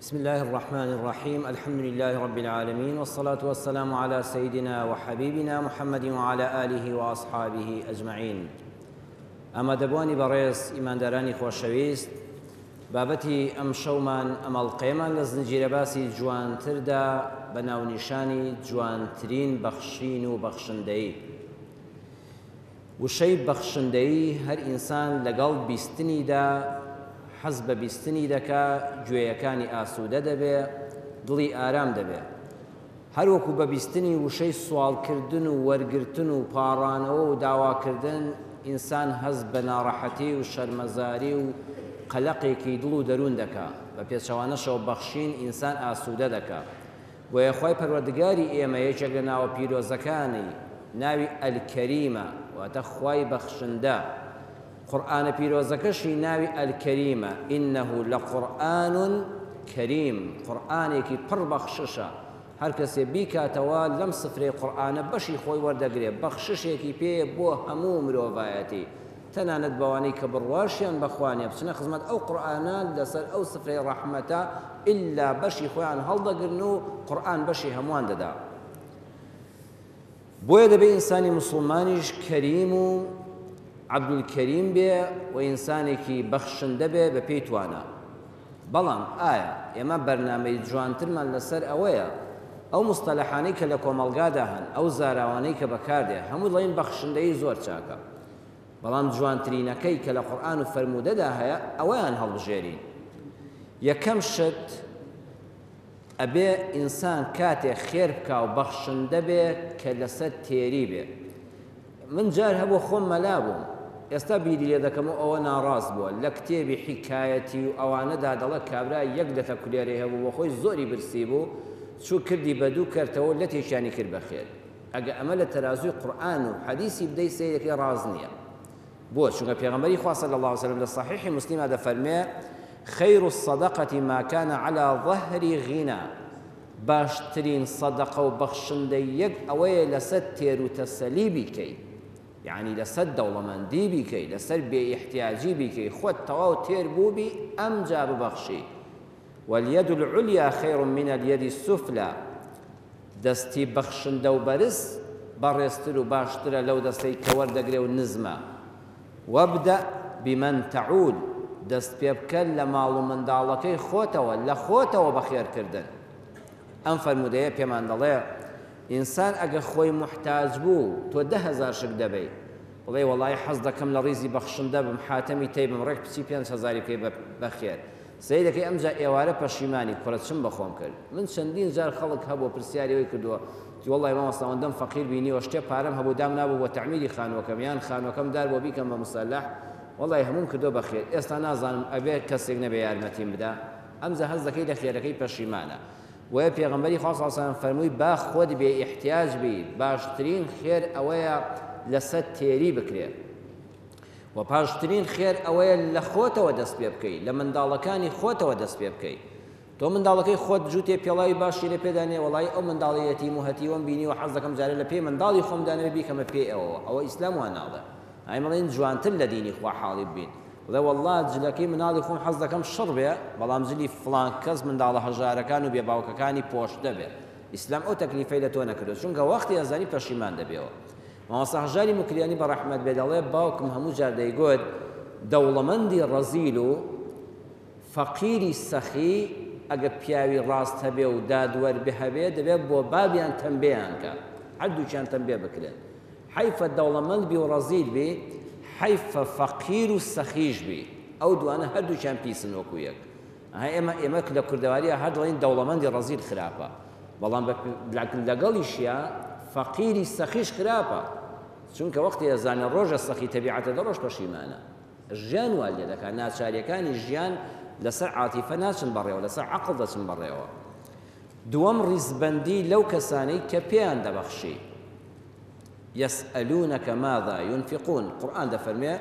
بسم الله الرحمن الرحيم الحمد لله رب العالمين والصلاة والسلام على سيدنا وحبيبنا محمد وعلى آله وأصحابه أجمعين ئامادەبوانی بەڕێز ئیماندارانی خۆشەویست بابەتی ئەمشەومان ئەم ئەڵقەیەمان لە زنجیرە باسی جوانتردا بە ناونیشانی جوانترین بەخشین و بەخشندەیی وشەی بەخشندەیی هەر ئینسان لەگەڵ بیستنیدا حەز بە بیستنی دەکا، گوێیەکانی ئاسوودە دەبێ، دڵی ئارام دەبێ. هەر وەکو بە بیستنی وشەی سواڵکردن و وەرگرتن و پاڕانەوە و داواکردن ئینسان هەست بە ناڕەحەتی و شەرمەزاری و قەلەقێکی دڵ و دەروون دەکا، بە پێچەوانەشەوە بەخشین ئینسان ئاسوودە دەکا. بۆیە خوای پەروەردگاری ئێمە یەکێک لە ناوە پیرۆزەکانی ناوی الکریمە واتە خوای بەخشندە قورئانە پیرۆزەکەشی ناوی الکریمە انه لقرآن کریم قورئانێکی پڕ بەخششە هەرکەسێ بیکاتەوە لەم سفرەی قورئانە بەشی خۆی وەردەگرێ بەخششێکی پێیە بۆ هەموو مرۆڤایەتی تەنانەت بەوانەی کە بڕواشیان بە خوا نیە بچنە خزمەت ئەو قورئانە لەسەر ئەو سفرەی ڕەحمەتە ئیلا بەشی خۆیان هەڵدەگرن و قورئان بەشی هەمووان دەدا. بۆیە دەبێ ئینسانی موسڵمانیش کەریم و عەبدولکەریم بێ و ئینسانێکی بەخشندە بێ بە پێی توانا. بەڵام ئایا ئێمە بەرنامەی جوانترمان لەسەر ئەوەیە ئەو موستەلەحانەی کە لە کۆمەڵگادا هەن، ئەو زاراوانەی کە بەکاردێ، هەموو دەڵێن بەخشندەیی زۆر چاکە، بەڵام جوانترینەکەی کە لە قورئان و فەرموودەدا هەیە ئەوەیان هەڵبژێرین. یەکەم شت ئەبێ ئینسان کاتێ خێر بکا و بەخشندە بێ کە لەسەر تێری بێ. من جار هەبوو خۆم مەلا بووم ئێستا بیری لێ دەکەمەوە ئەوە ناڕاست بووە لە کتێبی حیکایەتی و ئەوانەدا دەڵێ کابرا یەک لەتە کولێرەی هەبوو بۆ خۆی زۆری برسی بوو چوو کردی بە دوو کەرتەوە و لەتێکیانی کرد بە خێر ئەگە ئەمە لە تەرازووی قورئان و حەدیسی بدەی سەیرەکەی ڕاست نییە بۆ چونکە پێغەمبەری خوا صلی اللە علیه وسلم لە صحیح مسلمە دەفەرمێ خیر الصدقة ما كان على ظهر غنى باشترین سەدەقە و بەخشندەییەک ئەوەیە لەسەر تێروتەسەلی بیکەی یەعنی لەسەر دەوڵەمەندی بیکەی لەسەر بێ ئیحتیاجی بیکەی خۆت تەواو تێر بووبی ئەمجا ببەخشی والید العلیا خیر من الید السفلی دەستی بەخشندە و بەرز بەڕێزتر و باشترە لەو دەستەی کە وەردەگرێ و نزمە وابدە بمن تعول دەست پێ بکە لە ماڵ و منداڵەکەی خۆتەوە، لە خۆتەوە بەخێر کردن. ئەم فەرموودەیە پێمان دەڵێ ئینسان ئەگەر خۆی موحتاج بوو تۆ 10,000 شک دەبەی بڵێی وەڵایی حەز دەکەم لە ڕیزی بەخشندە بم حاتەمی تەی بم ڕێک بچی پێنج هەزاری بکەی بە خێر سەیرەکەی ئەمجا ئێوارە پەشیمانی کوڕە چم بە خۆم کرد من چەندین جار خەڵک هەبووە پرسیاری ئەوەی کردووە وتی وەڵڵاهی مامۆستا ئەوەندەم فەقیر بینیوە شتێ پارەم هەبوو دامنابوو بۆ تەعمیری خانووەکەم یان خانووەکەم دار بۆ بیکەم بە مسەلەح وەڵڵاهی هەمووم کردووە بە خێر ئێستا نازانم ئەبێ کەسێک نەبێ یارمەتیم بدا ئەمجا هەست دەکەی لە خێرەکەی پەشیمانە بۆیە پێغەمبەری خوا صلی اللە علیە وسلم فەرمووی با خۆت بێ ئیحتیاج بی باشترین خێر ئەوەیە لەسەر تێری بکرێ وە باشترین خێر ئەوەیە لە خۆتەوە دەست پێ بکەی لە منداڵەکانی خۆتەوە دەست پێ بکەی تۆ منداڵەکەی خۆت جووتێ پێڵاوی باشی لە پێدا نیە وەڵایی ئەو منداڵە یەتیم و هەتیوەم بینیوە حەز دەکەم جارێ لە پێی منداڵی خۆم دانەوێ بیکەمە پێی ئەوەوە ئەوە ئیسلام وا ناڵێ ئای مەڵێن جوانتر لە دینی خوا حاڵی ببین بڵێ وەڵا جلەکەی مناڵی خۆم حەز دەکەم شڕ بێ بەڵام جلی فڵان کەس منداڵە هەژارەکان و بێ باوکەکانی پۆشتە بێ ئیسلام ئەو تەکلیفەی لە تۆ نەکردوە چونکە وەختی ئەزانی پەشیمان دەبیەوە مامۆستا هەژاری موکریانی بە ڕەحمەت بێ دەڵێ باوکم هەموو جار دەیگوت دەوڵەمەندی ڕەزیل و فەقیری سەخی ئەگە پیاوی ڕاست هەبێ و دادوەر بهەبێ دەبێ بۆ بابیان تەمبێیان کە هەردووکیان تەمبێ بکرێن حەیفە دەوڵەمەند بی و ڕەزیل بی حەیفە فەقیر و سەخیش بی ئەو دوانە هەردووکیان پیسن وەکو یەک ئەها ئێمە ئێمە لە کوردەواریا هەر دەڵێین دەوڵەمەندی ڕەزیل خراپە بەڵام لەگەڵیشیا فەقیری سەخیش خراپە چونکە وەختی ئەزانێ ڕۆژە سەخی تەبیعەتە دە ڕۆژ پەشیمانە ژیان وا لێ دەکات ناچاریەکانی ژیان لەسەر عاتیفە ناچن بەڕێوە لەسەر عەقڵ دەچن بەڕێوە دووەم ڕیزبەندی لەو کەسانەی کە پێیان دەبەخشی یسئلونک ماذا ينفقون قورئان دەفەرموێ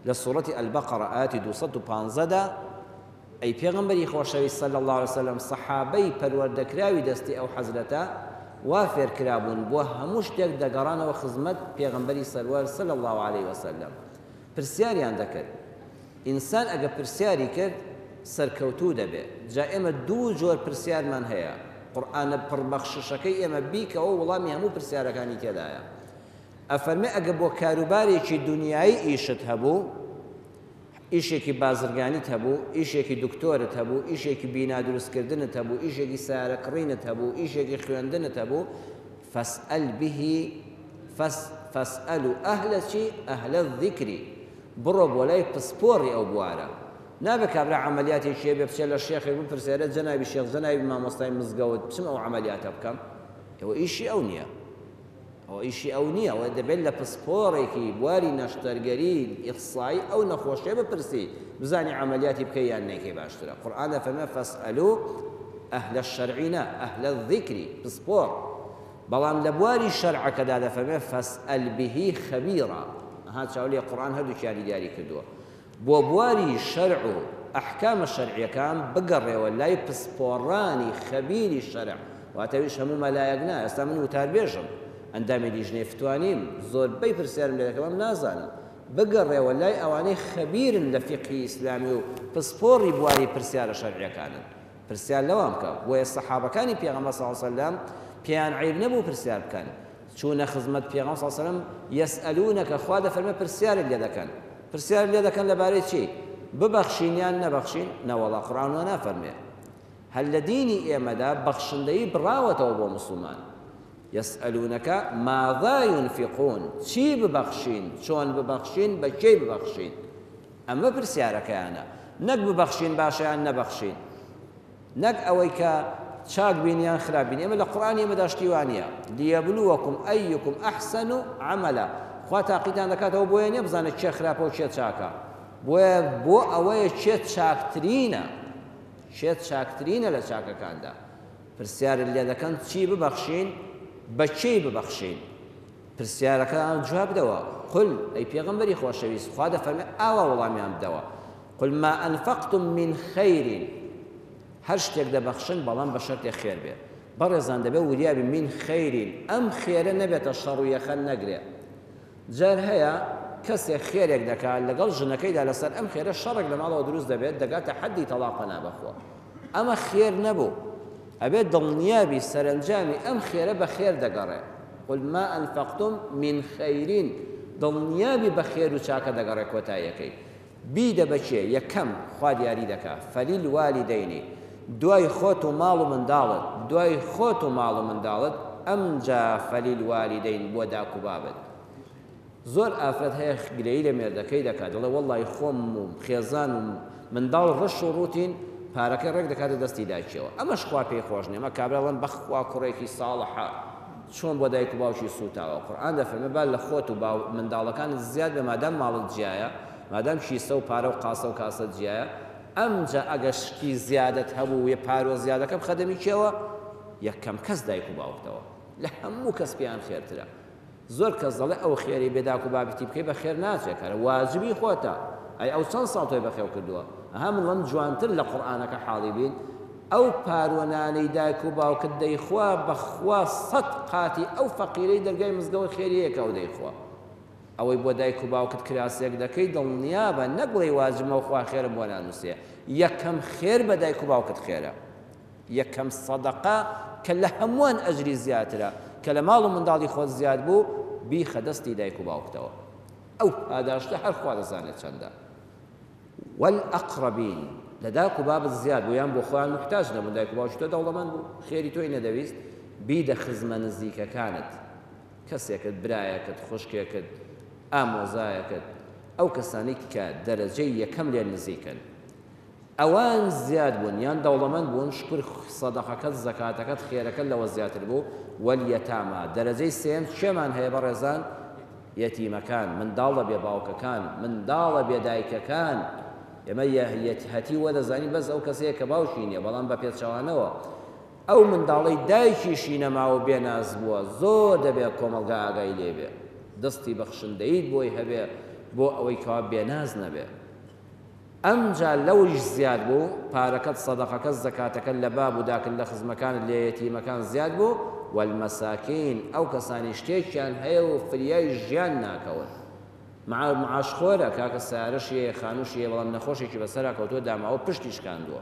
لە سوڕەتی البقرە ئایەتی 215 دا ئەی پێغەمبەری خۆشەویست صلی اللە علیە وسلم سەحابەی پەروەردەکراوی دەستی ئەو حەزرەتە وا فێرکرابوون بۆ هەموو شتێک دەگەڕانەوە خزمەت پێغەمبەری سەروەر صلی اللە علیە وسلم پرسیاریان دەکرد ئینسان ئەگە پرسیاری کرد. سەرکەوتوو دەبێ. جا ئێمە دوو جۆر پرسیارمان هەیە، قورئانە پڕ بەخششەکەی ئێمە بیکەوە وڵامی هەموو پرسیارەکانی تێدایە. ئەفەرمێ ئەگە بۆ کاروبارێکی دونیایی ئیشت هەبوو، ئیشێکی بازرگانیت هەبوو، ئیشێکی دکتۆرت هەبوو، ئیشێکی بینا دروستکردنت هەبوو، ئیشێکی سەیارە کڕینت هەبوو، ئیشێکی خوێندنت هەبوو، فاسأل به فس فاسألوا أهل چی؟ أهل الذکر بڕۆ بۆ لای پسپۆڕی ئەو بوارە. نابێ کابرا عەمەلیاتێکی هەبێ بچێ لە شێخێک بپرسێ ئەرێ جەنابی شێخ جەنابی مامۆستای مزگەوت بچم ئەو عەمەلیاتە بکەم؟ ئەوە ئیشی ئەو نییە. ئەوە ئیشی ئەو نییە، ئەوە دەبێت لە پسپۆڕێکی بواری نەشتەرگەری ئیخسایی ئەو نەخۆشیە بپرسی بزانی عەمەلیاتی بکەی یان نەیکەی باشترە. قورئان دەفەرمێ فاسئلوا اهل الشرع نا اهل الذکر پسپۆڕ، بەڵام لە بواری شەرعەکەدا دەفەرمێ فاسئل به خبیرا. ئەها چاو لێ قورئان هەردووکیانی دیاری کردووە. بۆ بواری شەرع و ئەحکامە شەرعیەکان بگەڕێوە لای پسپۆڕانی خەبیری شەرع، واتە ئەویش هەموو مەلایەک نا، ئێستا من وتاربێژم، ئەندامی لیژنەی فتوا نیم، زۆربەی پرسیارم لێ دەکەن بەڵام نازانم، بگەڕێوە لای ئەوانەی خەبیرن لە فیقهی ئیسلامی و پسپۆڕی بواری پرسیارە شەرعیەکانن. پرسیار لەوان بکە، بۆیە سەحابەکانی پێغەمبەر صلی اللە علیە وسلم پێیان عەیب نەبوو پرسیار بکەن، چوونە خزمەت پێغەمبەر صلی اللە علیە وسلم یسئلونک خوا دەفەرمێ پرسیارت لێ دەکەن، پرسیارت لێ دەکەن لەبارەی چی؟ ببەخشین یان نەبەخشین؟ نەوەڵا قورئان وا نافەرمێ، هەر لە دینی ئێمەدا بەخشندەیی بڕاوەتەوە بۆ موسڵمان، یسئلونک ماذا ینفقون چی ببەخشین، چۆن ببەخشین، بە کێی ببەخشین؟ ئەمە پرسیارەکەیانە نەک ببەخشین باشە یان نەبەخشین نەک ئەوەی کە چاک بین یان خراپ بین ئێمە لە قورئانی ئێمەدا شتی وا نییە لیبلوکم ایکم احسن عملا خوا تاقیتان دەکاتەوە بۆیە نییە بزانێت کێ خراپە و کێ چاکە بۆیە بۆ ئەوەیە کێ چاکترینە کێ چاکترینە لە چاکەکاندا پرسیارت لێ دەکەن چی ببەخشین بە کێی ببەخشین پرسیارەکەیان جواب بدەوە، قل، ئەی پێغەمبەری خۆشەویست، خوا دەفەرمێ ئاوا وەڵامیان بدەوە، قل ما انفقتم من خیر، هەر شتێک دەبەخشن بەڵام بە شەرتێ خێر بێ. بەڕێزان دەبێ وریا بین، من خیر، ئەم خێرە نەبێتە شەڕ و یەخە نەگرێ. جار هەیە کەسێک خێرێک دەکا لەگەڵ ژنەکەیدا لەسەر ئەم خێرە شەڕێک لە ماڵەوە دروست دەبێت دەگاتە حەدی تەڵاق پەنا بەخوا. ئەمە خێر نەبوو. ئەبێت دڵنیابی سەرەنجامی ئەم خێرە بە خێر دەگەڕێ، قل ما انفقتم من خیر، دڵنیابی بە خێر و چاکە دەگەڕێ کۆتاییەکەی. بیدە بە کێ؟ یەکەم، خوا دیاری دەکا، فللوالدین، دوای خۆت و ماڵ و منداڵت، دوای خۆت و ماڵ و منداڵت، ئەمجا فللوالدین بۆ داک و بابت. زۆر ئافرەت هەیە گلەیی لە مێردەکەی دەکات دەڵێ وەڵڵاهی خۆم و خێزان و منداڵ ڕەش و ڕووتین پارەکەی ڕێک دەکاتە دەستی دایکیەوە ئەمەش خوا پێی خۆش نیە ئەمە کابرا دەڵێن بەخوا کوڕێکی ساڵحە چۆن بۆ دایک و باوکی سووتاوە قورئان دەفەرمێ با لە خۆت و باو منداڵەکانت زیاد بێ مادام ماڵت جیایە مادام کیسە و پارە و قاسە و کاسەت جیایە ئەمجا ئەگەر شتی زیادەت هەبوو یە پارۆ زیادەکە بخە دەمی کێوە یەکەم کەس دایک و باوکتەوە لە هەموو کەس پێیان خێرترە زۆر کەس دەڵێ ئەو خێرەی بێ داک و بابتی بکەی بە خێر ناچێ کارە واجبی خۆتە ئەی ئەو چەند ساڵ تۆی بەخێو کردووە ئەها من وەم جوانتر لە قورئانەکە حاڵی بین ئەو پاروە نانەی دایک و باوکت دەیخوا بەخوا سەت قاتی ئەو فەقیرەی دەرگای مزگەوت خێری هەیە کە ئەو دەیخوا ئەوەی بۆ دایک و باوکت کراسێک دەکەی دڵنیابە نەک بڵێی واجبمە و خوا خێرم بۆ نانووسێ یەکەم خێر بە دایک و باوکت خێرە یەکەم سەدەقە کە لە هەمووان ئەجری زیاترە کە لە ماڵ و منداڵی خۆت زیاد بوو بیخە دەستی دایک و باوکتەوە ئەو پاداشتە هەر خوا دەزانێت چەندە والأقربین لە داک و بابت زیاد بوو یان بۆ خۆیان موحتاج نەبوون دایک و باوکی تۆ دەوڵەمەند بوو خێری تۆی نەدەویست بیدە خزمە نزیکەکانت کەسێکت برایەکت خوشکێکت ئامۆزایەکت ئەو کەسانەی کە دەرەجەی یەکەم لێ نزیکن ئەوان زیاد بوون یان دەوڵەمەند بوون شکر سەدەقەکەت زەکاتەکەت خێرەکەت لەوە زیاتر بوو والیتاما دەرەجەی سێیەم کێمان هەیە بەڕێزان یەتیمەکان منداڵە بێ باوکەکان منداڵە بێ دایکەکان ئێمە هەتیوە دەزانین بەس ئەو کەسەیە کە باوکی نییە بەڵام بە پێچەوانەوە ئەو منداڵەی دایکیشی نەماوە بێ ناز بووە زۆر دەبێ کۆمەڵگا ئاگای لێ بێ دەستی بەخشندەییت بۆی هەبێ بۆ ئەوەی کەوا بێناز نەبێ ئەمجا لەویش زیاد بوو، پارەکەت سەدەقەکەت زەکاتەکەت لە باب و داکت لە خزمەکانت لە یەتیمەکان زیاد بوو، والمساکین ئەو کەسانەی شتێکیان هەیە و فریای ژیان ناکەون. معاش خۆرە کاکە، سەیارەشی هەیە، خانووشی هەیە، بەڵام نەخۆشێکی بەسەرا کەوتووە، داماوە، پشتی شکاندووە،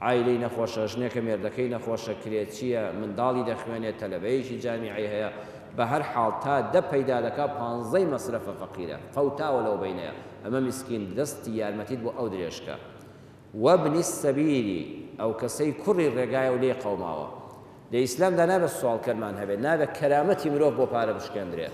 عایلەی نەخۆشە، ژنێکە مێردەکەی نەخۆشە، کرێچییە، منداڵی دەخوێنێ، تەلەبەیەکی جامیعەی هەیە، بە هەر حاڵ تا دە پەیدا دەکا پانزەی مەسرەفە، فەقیرە، فەوتاوە لەو بەینەیە، ئەمە میسکین دەستی یارمەتیت بۆ ئەو درێژ کە. وابن السبیل، ئەو کەسەی کوڕی ڕێگایە و لێی قەوماوە. لە ئیسلامدا نابێت سواڵکەرمان هەبێت، نابێت کەرامەتی مرۆڤ بۆ پارە بشکێندرێ.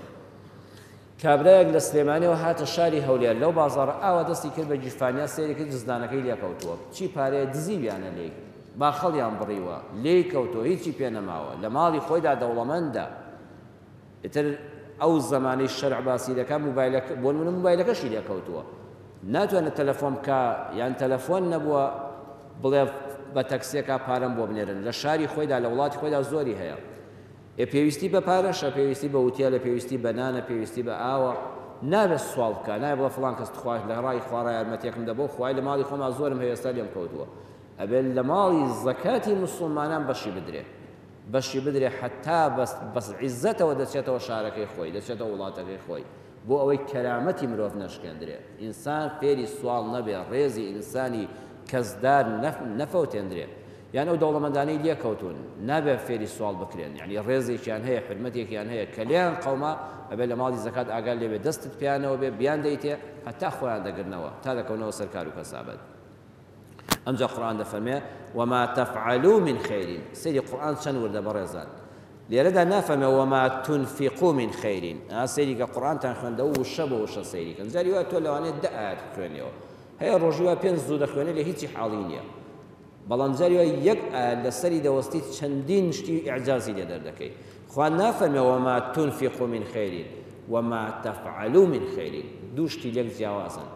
کابرایەک لە سلێمانیەوە هاتە شاری هەولێر، لەو بازاڕە ئاوا دەستی کرد بە گیرفانیا، سەیری کرد جزدانەکەی لێکەوتووە، چی پارەیە دزیویانە لێی، باخەڵیان بڕیوە، لێی کەوتووە، هیچی پێ نەماوە، لە ماڵی خۆیدا دەوڵەمەندە. ئیتر ئەو زەمانەی شەرع باسی دەکا موبایلەکە، بۆ نمونە موبایلەکەشی لێکەوتووە، ناتوانێت تەلەفۆن بکا یان تەلەفۆن نەبووە بڵێ بە تەکسێکا پارەم بۆ بنێرن، لە شاری خۆیدا لە وڵاتی خۆیدا زۆری هەیە. ئێ پێویستی بە پارەشە، پێویستی بە وتێلە، پێویستی بە نانە، پێویستی بە ئاوە، نابێت سواڵ بکا، نابێت بڵێ فڵان کەس تخوا لە ڕای خوا ڕا یارمەتیەکم دە بۆ خوای لە ماڵی خۆما زۆرم هەیە ئێستا لێم کەوتووە، ئەبێت لە ماڵی زەکاتی موسڵمانان بەشی بدرێ، بەشی بدرێ حەتا بەس بەس عیزەتەوە دەچێتەوە شارەکەی خۆی، دەچێتەوە وڵاتەکەی خۆی، بۆ ئەوەی کەرامەتی مرۆڤ نەشکێندرێ، ئینسان فێری سواڵ نەبێ، ڕێزی ئینسانی کەسدار نەفەوتێندرێ. یان ئەو دەوڵەمەندانەی لێکەوتوون نابێت فێری سواڵ بکرێن یعنی ڕێزێکیان هەیە حورمەتێکیان هەیە کە لێیان قەوما ئەبێت لە ماڵی زەکات ئاگات لێ بێت دەستت پێیانەوە بێ بیان دەیتێ هەتا خۆیان دەگرنەوە تا دەکەونەوە سەر کار و کەسابەت. ئەمجا قورئان دەفەرمێ وما تفعلوا من خیر. سەیری قورئان چەند وردە بەڕێزان لێرەدا نافەرمێ وما تنفقوا من خیر. سەیری کە قورئانتان خوێندەوە وشە بۆ وشە سەیری کەن جاری وایە تۆ لەوانەیە دە ئایەت بخوێنیەوە هەیە ڕۆژی وا پێنج زوو دەخوێنێ لە هیچی حاڵی نییە بەڵام جاری وایە یەک ئایەت لەسەری دەوەستی چەندین شتی ئیعجازی لێ دەردەکەی. خوا نافەرمێ وما تنفقوا من خیر وما تفعلوا من خیر، دوو شتی لێک جیاوازن.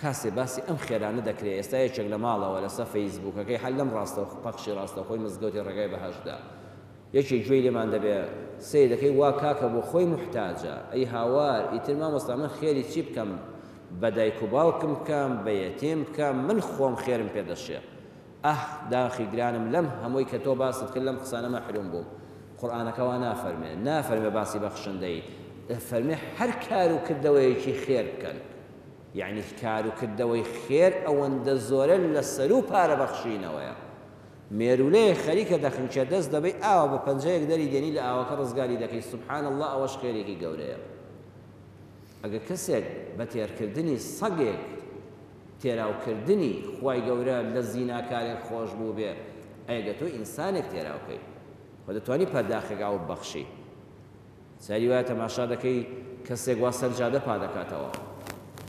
کاسێ باسی ئەم خێرانە دەکرێ ئێستا یەکێک لە ماڵەوە لەسەر فەیسبووکەکەی هەر لەم ڕاستە پەخشی ڕاستەوخۆی مزگەوتی ڕێگای بەهەشتدا یەکێک گوێی لێمان دەبێ سەیر دەکەی وا کاکە بۆ خۆی موحتاجە ئەی هاوار ئیتر مامۆستا من خێری چی بکەم بە دایک و باوکم بکەم بە یەتیم بکەم من خۆم خێرم پێ دەشێ ئاه داخی گرانم لەم هەمووی کە تۆ باست کرد لەم قسانە مەحروم بووم قورئانەکە وا نافەرمێ نافەرمێ باسی بەخشندەیی دەفەرمێ هەر کار و کردەوەیەکی خێر بکەن یەعنی کار و کردەوەی خێر ئەوەندە زۆرە لە سەروو پارە بەخشینەوەیە مێروولەیەک خەریکە دەخنکێ دەست دەبەی ئاوا بە پەنجەیەک دەری دێنی لە ئاوەکە ڕزگاری دەکەی سبحان اللە ئەوەش خێرێکی گەورەیە ئەگەر کەسێک بە تێرکردنی سەگێک تێراوکردنی خوای گەورە لە زیناکارێک خۆش بووبێ ئەگە تۆ ئینسانێک تێراوکەی خۆ دەتوانی پەرداخێک ئاو ببەخشی جاری وایە تەماشا دەکەی کەسێک وا سەر جادە پا دەکاتەوە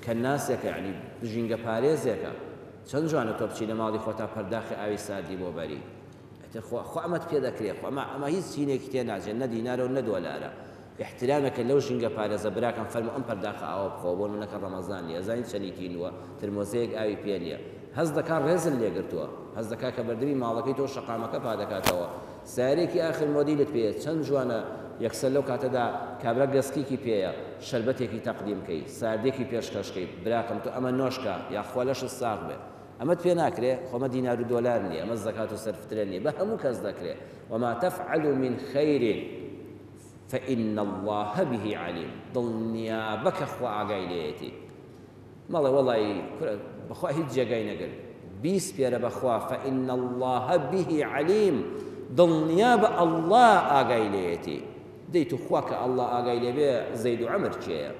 کەناسێکە یعنی ژینگە پارێزێکە چەند جوانە تۆ بچی لە ماڵی خۆتا پەرداخی ئاوی ساردی بۆ بەری ئیتر خۆ خۆ ئەمەت پێ دەکرێ خۆ ئەمە ئەمە هیچ چینێکی تێ ناچێت نە دینارە و نە دۆلارە ئیحترامێکە لەو ژینگە پارێزە براکەم فەرموو ئەم پەرداخە ئاوە بخۆ بۆ نمونە کە ڕەمەزان نییە ئەزانی چەنی تینووە ترمۆزەیەک ئاوی پێ نییە هەست دەکا ڕێزت لێ گرتووە هەست دەکا کە بەردەمی ماڵەکەی تۆ شەقامەکە پا دەکاتەوە سەیارەیەکی ئاخر مۆدیلت پێیە چەند جوانە یەکسەر لەو کاتەدا کابرا گەسکیکی پێیە شەربەتێکی تەقدیم کەی ساردێکی پێشکەش کەی براکەم تۆ ئەمە نۆشکە یاخوا لەشت ساغ بێ ئەمەت پێ ناکرێ خۆ ئەمە دینار و دۆلار نییە ئەمە زەکات و سەرفترە نییە بە هەموو کەس دەکرێ وما تفعلوا من خیر فإن الله به علیم دڵنیابە کە خوا ئاگای لێیەتی مەڵێ وەڵایی کورە بەخوا هیچ جێگای نەگرت بیسپێرە بەخوا فإن اللە به علیم دڵنیابە اللە ئاگای لێیەتی دەی توخوا کە اللە ئاگای لێبێ زەید و عەمر کێیە؟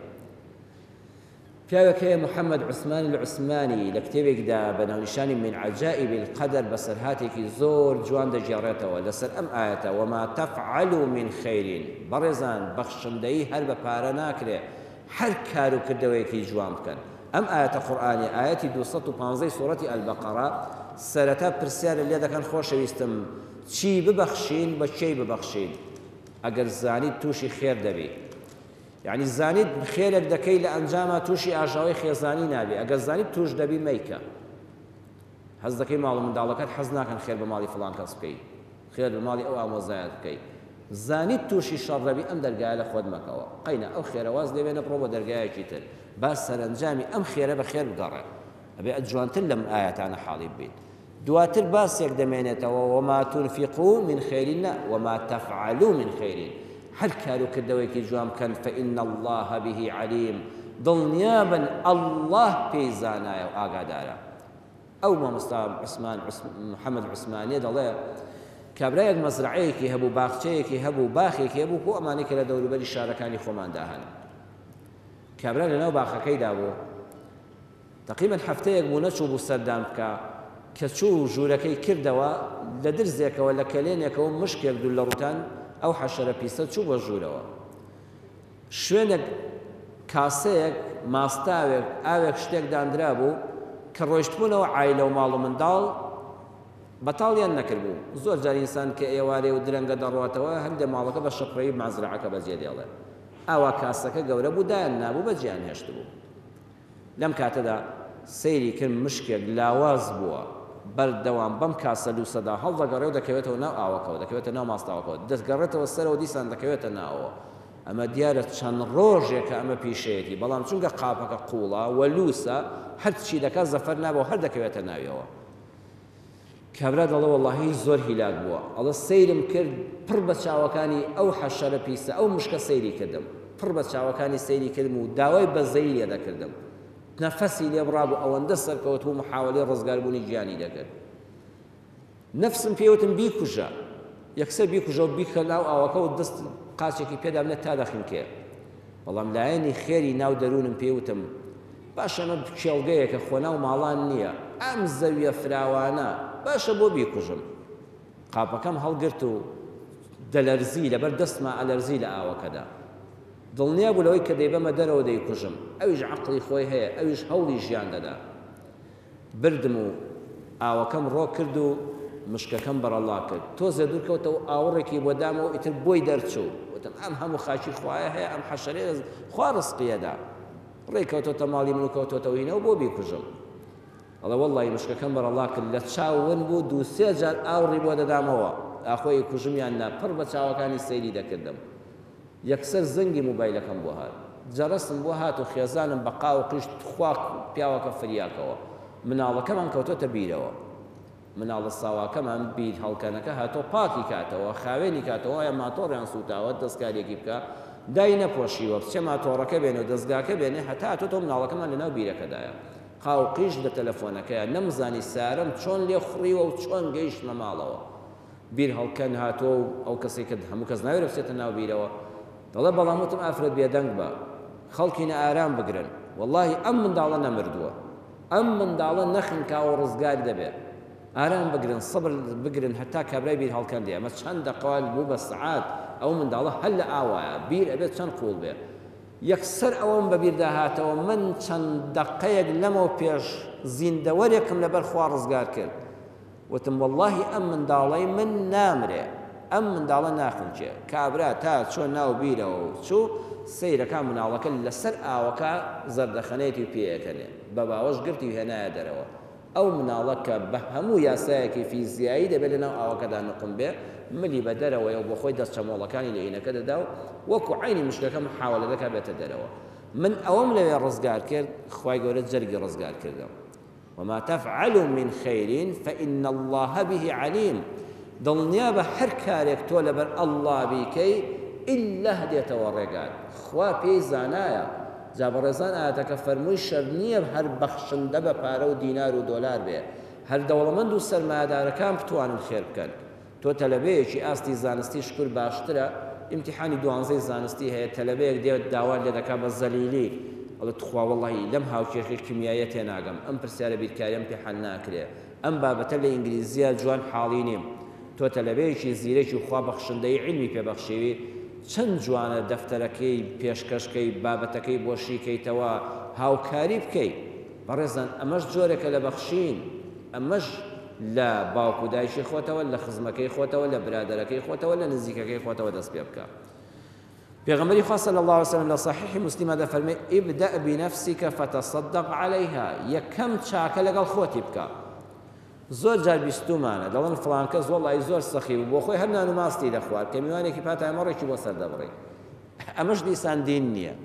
پیاوێک هەیە محەممەد عوسمان العوسمانی لە کتێبێکدا بە ناونیشانی من عجائب القدر بەسەرهاتێکی زۆر جوان دەگێڕێتەوە لەسەر ئەم ئایەتە وما تفعلوا من خیر بەڕێزان بەخشندەیی هەر بە پارە ناکرێ هەر کار و کردەوەیەکی جوان بکەن. ئەم ئایەتە قورئانیە، ئایەتی 215 ی سوڕەتی البقرە، سەرەتا پرسیارت لێ دەکەن خۆشەویستم چی ببەخشین بە کێی ببەخشین؟ ئەگەر زانیت تووشی خێر دەبی. یەعنی زانیت خێرێک دەکەی لە ئەنجاما تووشی ئاژاوەی خێزانی نابی، ئەگەر زانیت تووش دەبی مەیکە. حەز دەکەی ماڵ و منداڵەکەت حەز ناکەن خێر بە ماڵی فڵان کەس بکەی. خێر بە ماڵی ئەو ئامۆزایەت بکەی زانیت توشی شەڕ دەبی ئەم دەرگایە لە خۆت مەکەوە قەینا ئەو خێرە واز لێ بێنە بڕۆ بۆ دەرگایەکی تر با سەرەنجامی ئەم خێرە بە خێر بگەڕێ ئەبێ جوانتر لەم ئایەتانە حاڵی ببیت دواتر باسێک دەمێنێتەوە وما تنفقوا من خير نا وما تفعلوا من خير هەر کار و کردەوەیەکی جوان بکەن فإن الله به علیم. دڵنیابن اللە پێی زانایە و ئاگادارە. ئەو مامۆستا عوسمان محەمەد عوسمانیە دەڵێ، کابرایەک مەزرەعەیەکی هەبوو، باخچەیەکی هەبوو، باخێکی هەبوو کۆ ئەمانەی کە لە دەوروبەری شارەکانی خۆماندا هەن. کابرا لەناو باخەکەیدا بوو، تەقریبەن هەفتەیەک بوو نەچووبوو سەردان بکا، کە چوو ژوورەکەی کردەوە، لە درزێکەوە، لە کەلێنێکەوە مشکێک دووللەڕووتان ئەو حەشەرە پیسە چووبووە ژوورەوە. شوێنێک کاسەیەک، ماستاوێک، ئاوێک شتێک داندرابوو، کە ڕۆیشتبوونەوە عایلە و ماڵ و منداڵ بەتاڵیان نەکردبوو. زۆر جار ئینسان کە ئێوارێ و درەنگە دەڕواتەوە، هەندێ ماڵەکە بە شەپرەیی مەزرەعەکە بەجێ دێڵێ. ئاوا کاسەکە گەورە بوو دایان نابوو بەجێیان هێشتبوو. لەم کاتەدا سەیری کرد مشکێک لاواز بووە، بەردەوام بەم کاسە لووسەدا هەڵدەگەڕێ و دەکەوێتەوە ناو ئاوەکەوە، دەکەوێتە ناو ماستاوەکەوە، دەگەڕێتەوە سەرەوە دیسان دەکەوێتە ناوەوە. ئەمە دیارە چەند ڕۆژێکە ئەمە پیشەیەتی، بەڵام چونکە قاپەکە قووڵە و لووسە، هەرچی دەکات زەفەر نابێ و هەر دەکەوێتە ناویەوە. کابرا دەڵێ وەڵاهی زۆر هیلاک بووە، ئەڵێ سەیرم کرد پڕ بە چاوەکانی ئەو حەشەرە پیسە، ئەو مشکە سەیری کردم، پڕ بە چاوەکانی سەیری کردم و داوای بەزەیی لێ دەکردم، نەفەسی لێ بڕابوو ئەوەندە سەرکەوتبوو محاوەلەی ڕزگاربوونی گیانی دەکرد. نەفسم پێی وتم بیکوژە، یەکسەر بیکوژە و بیخە ناو ئاوەکە و دەست قاچێکی پێدا بنێ تا دەخنکێ. بەڵام لایەنی خێری ناو دەروونم پێی وتم باشە ئەمە کێڵگەیەکە خۆ ناو ماڵان نییە، ئەم زەویە فراوانە باشە بۆ بیکوژم؟ قاپەکەم هەڵگرت و دەلەرزی، لەبەر دەستما ئەلەرزی لە ئاوەکەدا. دڵنیا بوو لەوەی کە دەیبەمە دەرەوە دەیکوژم. ئەویش عەقڵی خۆی هەیە، ئەویش هەوڵی ژیان دەدا. بردم و ئاوەکەم ڕۆ کرد و مشکەکەم بەڕەڵا کرد. تۆزێ دوور کەوتەوە ئاوڕێکی بۆ دامەوە ئیتر بۆی دەرچوو. وتم ئەم هەموو خاکی خوایە هەیە ئەم حەشەرەیە خوا ڕزقی ئەدا. ڕێی کەوتۆتە ماڵی من و کەوتۆتەوە هینەوە بۆ بیکوژم. ئەڵێ وەڵڵاهی مشکەکەم بەڕەڵا کرد لە چاو ون بوو دوو سێ جار ئاوڕی بۆ دەدامەوە ئاخۆ ئەیکوژم یان نا پڕ بە چاوەکانی سەیری دەکردم. یەکسەر زەنگی موبایلەکەم بۆ هات. جەرەسم بۆ هات و خێزانم بە قاو و قیژ توخوا پیاوەکە فریاکەوە. مناڵەکەمان کەوتۆتە بیرەوە. مناڵە ساواکەمان بیر هەڵکەنەکە هاتۆ پاکی کاتەوە، خاوێنی کاتەوە یا ماتۆڕیان سووتاوە دەستکاریەکی بکا، دای نەپۆشیوە بچێ ماتۆڕەکە بێنێ و دەستگاکە بێنێ هەتا هاتۆتەوە مناڵەکەمان لەناو بیرەکەدایە. قاو و قیژ لە تەلەفۆنەکەیە. نەمزانی سارەم چۆن لێ خوڕیوە و چۆن گەیشتمە ماڵەوە. بیر هەڵکەن هاتووە و ئەو کەسەی کە هەموو کەس ناوێرێ بچێتە ناو بیرەوە دەڵێ بەڵام وتم ئافرەت بێدەنگ بە خەڵکینە ئارام بگرن وەڵاهی ئەم منداڵە نەمردووە ئەم منداڵە نەخنکاوە ڕزگار دەبێ ئارام بگرن سەبر بگرن هەتا کابرای بیر هەڵکەن دێ ئەمە چەند دەقە بوو بە سەعات ئەو منداڵە هەر لە ئاوایە بیر ئەبێت چەند قووڵ بێ یەکسەر ئەوەم بەبیردا هاتەوە من چەند دەقەیەک لەمەو پێش زیندەوەرێکم لەبەر خوا ڕزگار کرد وتم وەڵاهی ئەم منداڵەی من نامرێ ئەم منداڵە ناخنکێ، کابرا تا چوە ناو بیرەوە و چوو سەیرەکا مناڵەکە لەسەر ئاوەکە زەردەخەنەیەتی و پێیەکەنێ، بە باوەش گرتی و هێنایە دەرەوە، ئەو مناڵە کە بە هەموو یاسایەکی فیزیایی دەبێ لەناو ئاوەکەدا نوقم بێ، ملی بە دەرەوەیە و بۆخۆی دەست چەمۆڵەکانی لە ئینەکە دەدا و وەکو عەینی مشکەکە محاوەلە دەکا بێتە دەرەوە. من ئەوەم لەوێ ڕزگار کرد، خوای گەورە جەرگی ڕزگار کردم. وما تفعلوا من خیر فان اللە به علیم، دڵنیابە هەر کارێک تۆ لەبەر اللە بیکەی اللە دێتەوە ڕێگات، خوا پێی زانایە، جا بەڕێزان ئایەتەکە فەرمووی شەرت نییە هەر بەخشندە بە پارە و دینار و دۆلار بێ، هەر دەوڵەمەند و سەرمایەدارەکان بتوانن خێر بکەن، تۆ تەلەبەیەکی ئاستی زانستی شکور باشترە ئیمتیحانی دوانزەی زانستی هەیە تەلەبەیەک دێت داوات لێ دەکات بە زەلیلی ئەڵێ توخوا وەڵاهی لەم هاوکێشەی کیمیاییە تێناگەم ئەم پرسیارە بیرکاریەم پێ حەل ناکرێ ئەم بابەتە لە ئینگلیزیە جوان حاڵی نیم تۆ تەلەبەیەکی زیرەکی و خوا بەخشندەیی عیلمی پێ بەخشیوی چەند جوانە دەفتەرەکەی پێشکەش کەی بابەتەکەی بۆ شی کەیتەوە هاوکاری بکەی بەڕێزان ئەمەش جۆرێکە لە بەخشین ئەمەش لە باوک و دایکی خۆتەوە، لە خزمەکەی خۆتەوە، لە برادەرەکەی خۆتەوە، لە نزیکەکەی خۆتەوە دەست پێ بکە. پێغەمبەری خوا صلی اللە علیه وسلم لە صحیح مسلمە دەفەرمێ ابدأ بنفسك فتصدق عليها یەکەم چاکە لەگەڵ خۆتی بکە. زۆر جار بیستومانە دەڵێن فڵان کەس وەڵی زۆر سەخی بوو بۆ خۆی هەر نان و ماستی دەخوارد کە میوانێکی پاتای مەڕێکی بۆ سەر دەبڕی. ئەمەش دیسان دین نییە.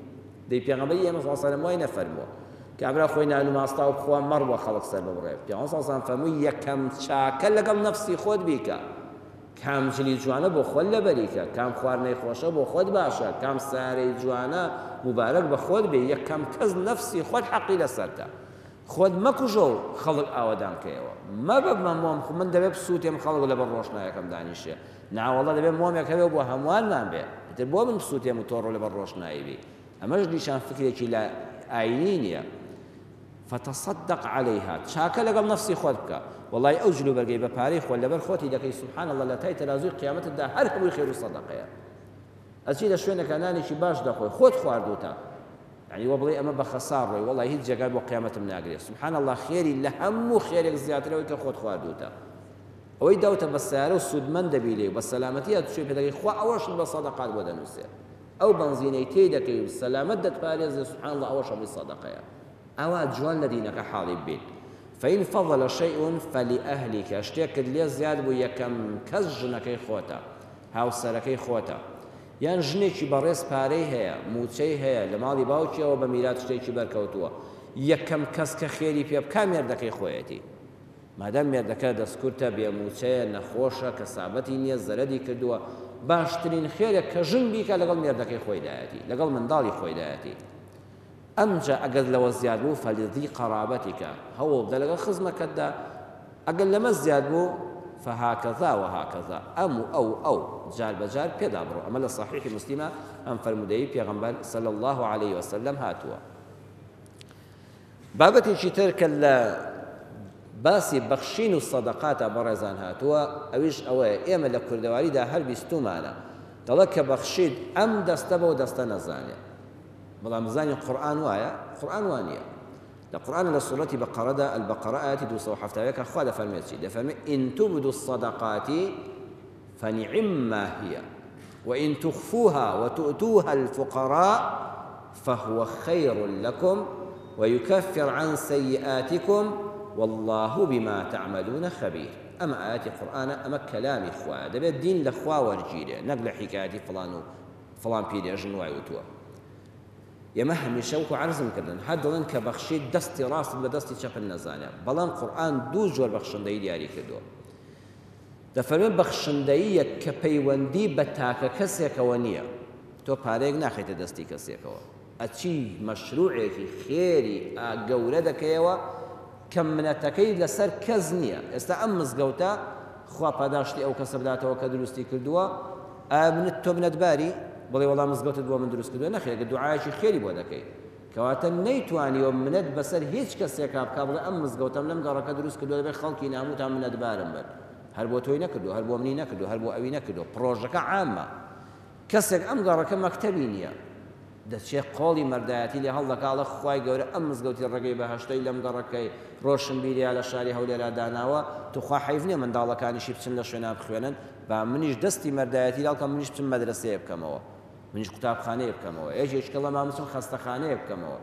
دەی پێغەمبەری ئێمە صلی اللە علیه و سلم وای نەفەرمووە. کابرا خۆی نان و ماستاو بخوا مەڕ بۆ خەڵک سەر ببڕێ. پێغەمبەر صلی اللە علیه و سلم فەرمووی یەکەم چاکە لەگەڵ نەفسی خۆت بیکە. کام جلی جوانە بۆ خۆت لەبەری کە، کام خواردنەی خۆشە بۆ خۆت باشە، کام سەیارەی جوانە موبارەک بە خۆت بێ، یەکەم کەس نەفسی خۆت حەقی لەسەرتە. خۆت مەکوژە و خەڵک ئاوەدان کەیەوە. مەبە بە مۆم خۆ من دەبێ بسووتێم خەڵک لەبەر ڕۆشنایەکەم دانیشێ. ناوەڵا دەبێ مۆمێک هەبێ و بۆ هەمووانمان بێ. ئیتر بۆ من بسووتێم و تۆ ڕۆ لەبەر ڕۆشنایی بی. ئەمەش نیشان فکرێکی لا ئاینی نییە. فتصدق علیها چاکە لەگەڵ نەفسی خۆت بکە وەڵای ئەو جلوبەرگەی بە پارەی خۆت لەبەر خۆتی دەکەی سبحان اللە لە تای تەرازووی قیامەتتدا هەر هەمووی خێر و سەدەقەیە ئەچی لە شوێنێکا نانێکی باش دەخۆی خۆت خواردووتە یعنی وە بڵێ ئەمە بە خەسار ڕۆی وەڵای هیچ جێگای بۆ قیامەتم ناگرێ سبحان اللە خێری لە هەموو خێرێک زیاترەوەی کە خۆت خواردووتە ئەوەی داوتە بە سیارە و سوودمەند دەبی لێ و بە سەلامەتی هاتوچۆی پێ دەکەی خوا ئەوەشت بە سەدەقات بۆ دەنووسێ ئەو بەنزینەی تێی دەکەی و سەلامەت دەتپارێزێ سبحان اللە ئەوەش هەمووی سەدەقەیە ئاوا جوان لە دینەکە حاڵی ببیت فإن فضل شيء فلأهلك شتێکت لێ زیاد بوو یەکەم کەس ژنەکەی خۆتە هاوسەرەکەی خۆتە یان ژنێکی بەڕێز پارەی هەیە موچەی هەیە لە ماڵی باوکیەوە بە میرات شتێکی بەرکەوتووە یەکەم کەس کە خێری پێ بکا مێردەکەی خۆیەتی مادام مێردەکە دەستکورتە، بێ مووچەیە، نەخۆشە، کەسابەتی نییە، زەرەدی کردووە، باشترین خێرێک کە ژن بیکا لەگەڵ مێردەکەی خۆیدایەتی، لەگەڵ منداڵی خۆیدایەتی. ئەمجا ئەگەر لەوە زیاد بوو فلذی قرابتک، هەوڵبدە لەگەڵ خزمەکەتدا، ئەگەر لەمە زیاد بوو فهکذا وهکذا، ئەم و ئەو و ئەو، جار بە جار پێدا بڕۆ. ئەمە لە صحیحی مسلمە ئەم فەرموودەیەی پێغەمبەر صلی اللە علیە وسلم هاتووە. بابەتێکی تر کە لە باسی بەخشین و سەدەقاتا بەڕێزان هاتووە ئەویش ئەوەیە ئێمە لە کوردەواریدا هەر بیستوومانە دەڵێ کە بەخشیت ئەم دەستە بەو دەستە نەزانێ بەڵام بزانین قورئان وایە؟ قورئان وا نییە لە قورئان لە سوڕەتی بەقەرەدا البقرە ئایەتی 271 خوا دەفەرمێت چی دەفەرمێ إن تبدوا الصدقات فنعما هي وإن تخفوها وتؤتوها الفقراء فهو خير لكم ويكفر عن سيئاتكم واللە بما تعملون خبیر ئەمە ئایەتی قورئانە ئەمە کەلامی خوایە دەبێت دین لە خوا وەرگیرێ نەک لە حیکایەتی فڵان و فڵان پیرێژن وای وتووە ئێمە هەمیشە وەکو عەرزم کردن هەر دەڵێن کە بەخشیت دەستی ڕاستت بە دەستی چەپت نەزانێ بەڵام قورئان دوو جۆر بەخشندەیی دیاری کردووە دەفەرمێ بەخشندەییەک کە پەیوەندی بە تاکە کەسێکەوە نییە، تۆ پارەیەک ناخەیتە دەستی کەسێکەوە، ئەچی مەشروعێکی خێری ئا گەورە دەکەیەوە کە منەتەکەی لەسەر کەس نییە، ئێستا ئەم مزگەوتە خوا پاداشتی ئەو کەسە بداتەوە کە دروستی کردووە، ئایا منت تۆ منەتباری بڵێ وەڵا مزگەوتت بۆ من دروست کردووە، نەخێر گەر دوعایەکی خێری بۆ دەکەی. کەواتە نەیتوانیوە منەت بەسەر هیچ کەسێکا بکا بڵێ ئەم مزگەوتەم لەم گەڕەکە دروست کردووە دەبێ خەڵکی ناموتان منەتبارم بن هەر بۆ تۆی نەکردووە هەر بۆ منی نەکردووە هەر بۆ ئەوی نەکردووە پڕۆژەکە عامە کەسێک ئەم گەڕەکە مەکتەبی نییە دەچێ قۆڵی مەردایەتی لێ هەڵدەکا ئەڵێ خوای گەورە ئەم مزگەوتی ڕێگەی بەهەشتەی لەم گەڕەکەی ڕۆشنبیریا لە شاری هەولێرا داناوە توخوا حەیف نییە منداڵەکانیشی بچن لە شوێنا بخوێنن با منیش دەستی مەردایەتی لاڵکەم منیش بچم مەدرەسەیە بکەمەوە منیش قوتابخانەیە بکەمەوە، یەکێکی کە ڵەما بچم خەستەخانەیە بکەمەوە.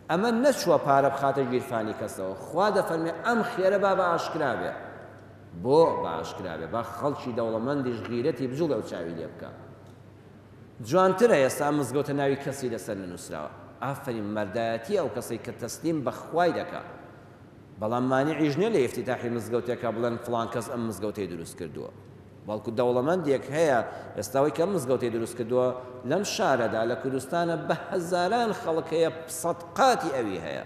ئەمە نەچووە پارە بخاتە گیرفانی کەسەوە. خوا دەفەرمێ ئەم خێرە با بە ئاشکرا بێ. بۆ بە ئاشکرا بێ؟ با خەڵکی دەوڵەمەندیش غیرەتی بجوڵێ و چاوی لێ بکا. جوانترە ئێستا ئەم مزگەوتە ناوی کەسی لەسەر نەنووسراوە. ئافەرین مەردایەتیە ئەو کەسەی کە تەسلیم بە خوای دەکا. بەڵام مانعیش نیە لە ئیفتیتاحی مزگەوتێکا بڵێن فڵان کەس ئەم مزگەوتەی دروست کردووە. بەڵکو دەوڵەمەندێک هەیە ئێستا ئەوەی کە ئەم مزگەوتەی دروست کردووە لەم شارەدا لە کوردستانە بە هەزاران خەڵک هەیە سەد قاتی ئەوی هەیە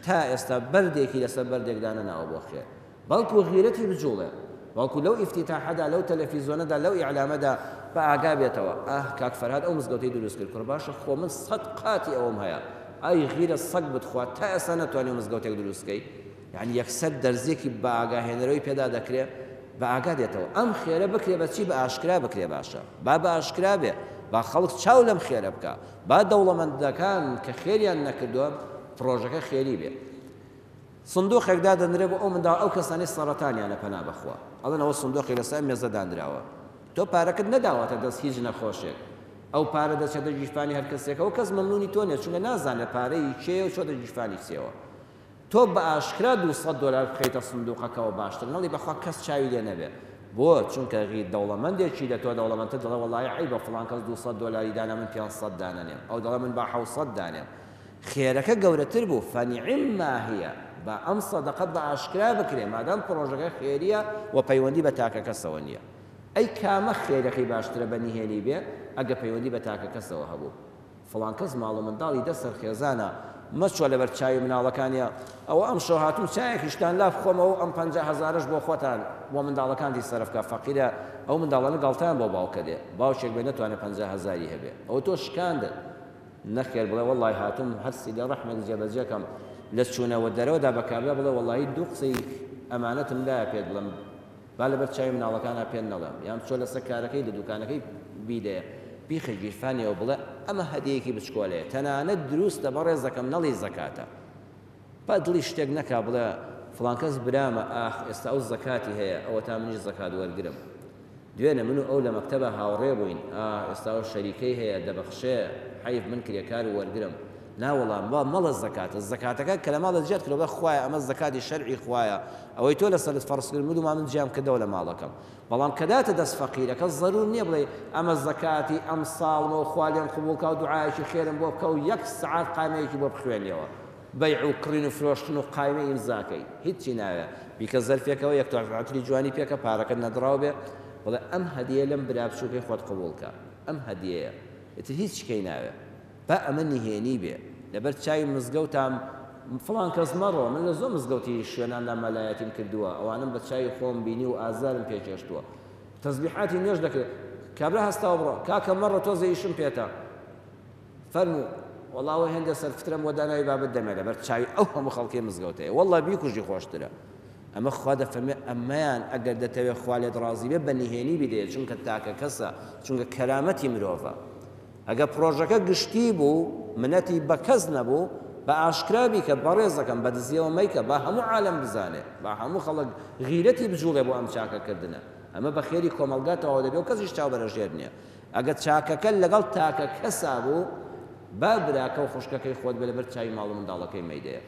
تا ئێستا بەردێکی لەسەر بەردێک دانەناوە بۆ خێر بەڵکو غیرەتی بجوڵێ بەڵکو لەو ئیفتیتاحەدا لەو تەلەفیزۆنەدا لەو ئیعلامەدا بە ئاگا بێتەوە ئاه کاک فەرهاد ئەو مزگەوتەی دروست کرد کوڕ باشە خۆ من سەد قاتی ئەوم هەیە ئای غیرە سەگ بتخوا تا ئێستا نەتوانی مزگەوتێک دروست کەی یانی یەکسەر دەرزیەکی بە ئاگا هێنەرەوەی پێدا دەکرێ بە ئاگا دێتەوە ئەم خێرە بکرێ بە چی بە ئاشکرا بکرێ باشە با بە ئاشکرا بێ با خەڵک چاو لەم خێرە بکا با دەوڵەمەندەکان کە خێریان نەکردووە پڕۆژەکە خێری بێ سندوقێک دادەنرێ بۆ ئەو منداڵ ئەو کەسانەی سەڕەتانیانە پەنا بەخوا ئەڵێن ئەوە سندوقی لەسەر مێزە دانراوە تۆ پارەکەت نەداوەتە دەست هیچ نەخۆشێک ئەو پارە دەچێتە گیرفانی هەر کەسێکەوە کەس مەمنونی تۆ نیە چونکە نازانێت پارەی کێیە و چۆتە گیرفانی کێوە تۆ بە ئاشکرا 200 دۆلار بخەیتە سندوقەکەوە باشتر نەڵی بەخوا کەس چاوی لێ نەبێ بۆ چونکە غیر دەوڵەمەندێکی لە تۆ دەوڵەمەندتر دەڵێ وەڵایی عەیبە فڵان کەس 200 دۆلاری دانا من 500 دانەنێم ئەو دەڵێ من با 700 دانێم خێرەکە گەورەتر بوو فنعما هی با ئەم سەدەقە بە ئاشکرا بکرێ مادام پڕۆژەکە خێریە و پەیوەندی بە تاکە کەسەوە نیە. ئەی کامە خێرەکەی باشترە بە نهێنی بێ ئەگە پەیوەندی بە تاکە کەسەوە هەبوو؟ فڵان کەس ماڵ و منداڵی دە سەر خێزانە مەچوە لەبەر چاوی مناڵەکانیا ئەوە ئەمشەو هاتوم چایەکیشتان لا بخۆمەوەو ئەم 50 هەزارەش بۆ خۆتان بۆ منداڵەکانتی سەرف کە فەقیرە ئەو منداڵانە گاڵتەیان بۆ باوکە دێ باوکێک بێ نەتوانێ 50 هەزاری هەبێ ئەوە تۆ شکاندت نەخێر بڵێ وەڵای هاتوم هەر سیلە ڕەحمێک جێبەجێ کەم لە چوونەوە دەرەوەدا بە کابرا بڵێ وەڵایی دوو قسەی ئەمانەتم لایە پێت بڵێم با لەبەر چاوی مناڵەکانا پێت نەڵێم یان بچۆ لەسەر کارەکەی لە دوکانەکەی بیدەیە بیخە گیرفانیەوە بڵێ ئەمە هەدیەیەکی بچکۆلەیە تەنانەت دروستە بەڕێزەکەم نەڵێی زەکاتە با دڵی شتێک نەکا بڵێ فڵان کەس برامە ئاخ ئێستا ئەو زەکاتی هەیە ئەوەتا منیش زەکات وەرگرم دوێنێ من و ئەو لە مەکتەبا هاوڕێ بووین ئاه ئێستا ئەو شەریکەی هەیە دەبەخشێ حەیف من کرێکار و وەرگرم نا وەڵا با مەڵێ زەکاتە زەکاتەکە کە لە ماڵت جیات کردەوە بڵێ خوایە ئەمە زەکاتی شەرعی خوایە ئەوەی تۆ لەسەرت فەرز کرد من و من جیام کردەوە لە ماڵەکەم بەڵام کە داتە دەست فەقیرەکە زەرور نییە بڵێ ئەمە زەکاتی ئەم ساڵمە و خوا لێم قبوڵ کا و دوعایەکی خێرم بۆ بکە و یەک سەعات قامەیەکی بۆ بخوێنیەوە بەیع و کڕین و فرۆشتن و قایمە ئیمزاکەی هیچی ناوێ بیکە زەرفێکەوە یەک تۆ عەتری جوانی پێکە پارەکەت نەدڕاو بێ بڵێ ئەم هەدیە لەم برا بچووکەی خۆت قبوڵ کە ئەم هەدیەیە ئیتر هیچ کەی ناوێ با ئەمە نهێنی بێ لەبەر چاوی مزگەوتام فڵان کەس مەڕۆ من لە زۆر مزگەوتی شوێناندا مەلایەتیم کردووە ئەوانەم بە چاوی خۆم بینی و ئازارم پێ چێشتووە تەزبیحاتی نوێژ دەکرێت کابرا هەستاوە بڕۆ کاکە مەڕۆ تۆزێ ئیشم پێتە فەرموو وەڵا ئەوە هێندە سەرفترەم بۆ داناوی با بتدەمێ لەبەر چاوی ئەو هەموو خەڵکەی مزگەوتەیە وەڵا بیکوژی خۆشترە ئەمە خوا دەفەرمێ ئەمەیان ئەگەر دەتەوێ خوا لێت ڕازی بێ بە نهێنی بیدەیە چونکە تاکە کەسە چونکە کەرامەتی مرۆڤە ئەگەر پرۆژەکە گشتی بوو منەتی بە کەس نەبوو بە ئاشکرا بیکە بەڕێزەکەم بە دزیەوە مەیکە با هەموو عالەم بزانێ با هەموو خەڵک غیرەتی بجوڵێ بۆ ئەم چاکەکردنە ئەمە بە خێری کۆمەڵگا تەواو دەبێ و کەسیش چاو بەرەژێر نییە ئەگەر چاکەکە لەگەڵ تاکە کەسا بوو با براکە و خوشکەکەی خۆت بێ لەبەر چاوی ماڵ و منداڵەکەی مەیدەیە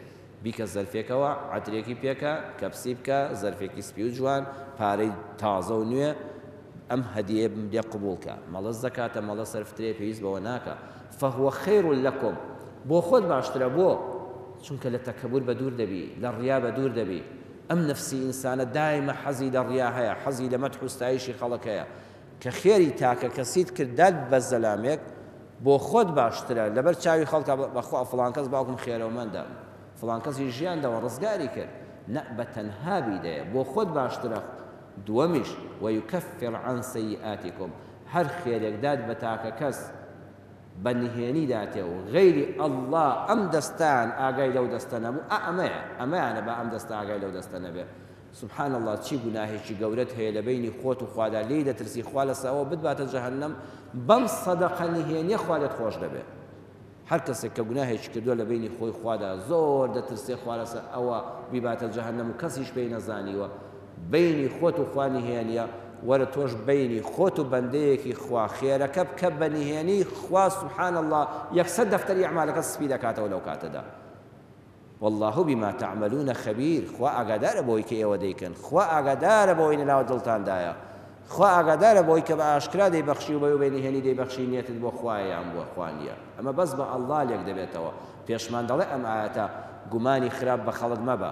بیکە زەرفێکەوە عەترێکی پێکە کەپسی بکە زەرفێکی سپی و جوان پارەی تازە و نوێ ئەم هەدیەیە لێ قبوڵ کە مەڵە زەکاتە مەڵە سەرفترەیە پێویست بەوە ناکا فهو خیر لکم بۆ خۆت باشترە بۆ چونکە لە تەکەبور بەدوور دەبی لە ڕیا بەدوور دەبی ئەم نەفسی ئینسانە دایمە حەزی لە ڕیا هەیە حەزی لە مەدح و ستایشی خەڵک هەیە کە خێری تاکە کەسیت کرد دات بە زەلامێک بۆ خۆت باشترە لەبەر چاوی خەڵکا بەخوا فڵان کەس باوکم خێرەومەندە فڵان کەسی ژیاندەوە ڕزگاری کرد نە بە تەنها بیدەیە بۆ خۆت باشترە دووەمیش ویکفر عن سیئاتکم هەر خێرێک دات بە تاکە کەس بە نهێنی داتێ و غەیری اللە ئەم دەستەیان ئاگای لەو دەستە نەبوو ئا ئەمەیە ئەمەیانە با ئەم دەستە ئاگای لەو دەستە نەبێ سبحان اللە چی گوناهێکی گەورەت هەیە لە بەینی خۆت و خوادا لێی دەترسی خوا لەسەر ئەوە بتباتە جەهەنەم بەم سەدەقە نهێنیە خوا لێت خۆش دەبێ هەر کەسێک کە گوناهێکی کردووە لە بەینی خۆی خوادا زۆر دەترسێ خوا لەسەر ئەوە بیباتە جەهەنەم و کەسیش پێی نەزانیوە بەینی خۆت و خوا نهێنیە وەرە تۆش بەینی خۆت و بەندەیەکی خوا خێرەکە بکە بە نهێنی خوا سبحان اللە یەکسەر دەفتەری ئەعمالەکەت سپی دەکاتەوە لەو کاتەدا واللە بما تعملون خبیر، خوا ئاگادارە بەوەی کە ئێوە دەیکەن، خوا ئاگادارە بەوەی لەناو دڵتاندایە، خوا ئاگادارە بەوەی کە بە ئاشکرا دەیبەخشی و بەوەی بە نهێنی دەیبەخشی نیەتت بۆ خوایە یان بۆ خوا نیە، ئەمە بەس بە اللە لێک دەبێتەوە، پێشمان دەڵێ ئەم ئایەتە گومانی خراپ بە خەڵک مەبە،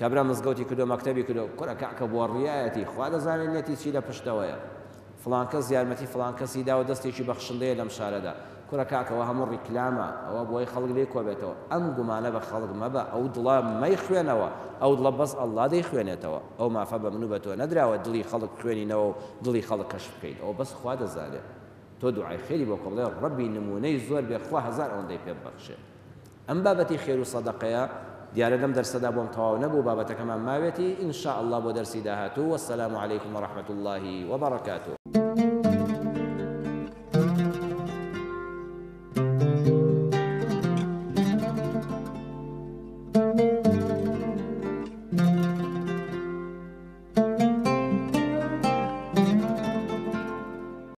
کابرا مزگەوتی کردوە مەکتەبی کردوە، کورە کاکە بۆ ڕیایەتی، خوا دەزانێ نیەتی چی لە پشتەوەیە. فڵان کەس یارمەتی فڵان کەسی داوە دەستێکی بەخشندەیە لەم شارەدا کورە کاکە ئەوە هەموو ڕیکلامە ئەوە بۆی خەڵک لێی کۆبێتەوە ئەم گومانە بە خەڵک مەبە ئەو دڵە مەیخوێنەوە ئەو دڵە بەس اللە دەیخوێنێتەوە ئەو مافە بە من و بە تۆ نەدراوە دڵی خەڵک بخوێنینەوە و دڵی خەڵک کەشف بکەین ئەوە بەس خوا دەزانێ تۆ دوعای خێری بۆ کە بڵێ ڕەبی نمونەی زۆر بێ خوا هەزار ئەوەندەی پێ ببەخشێ. ئەم بابەتی خێر و سەدەقەیە دیارە لەم دەرسەدا بۆم تەواو نەبوو بابەتەکەمان ماوێتی ان شاء اللە بۆ دەرسی داهاتوو والسلام علیکم ورحمة اللە وبرکاته.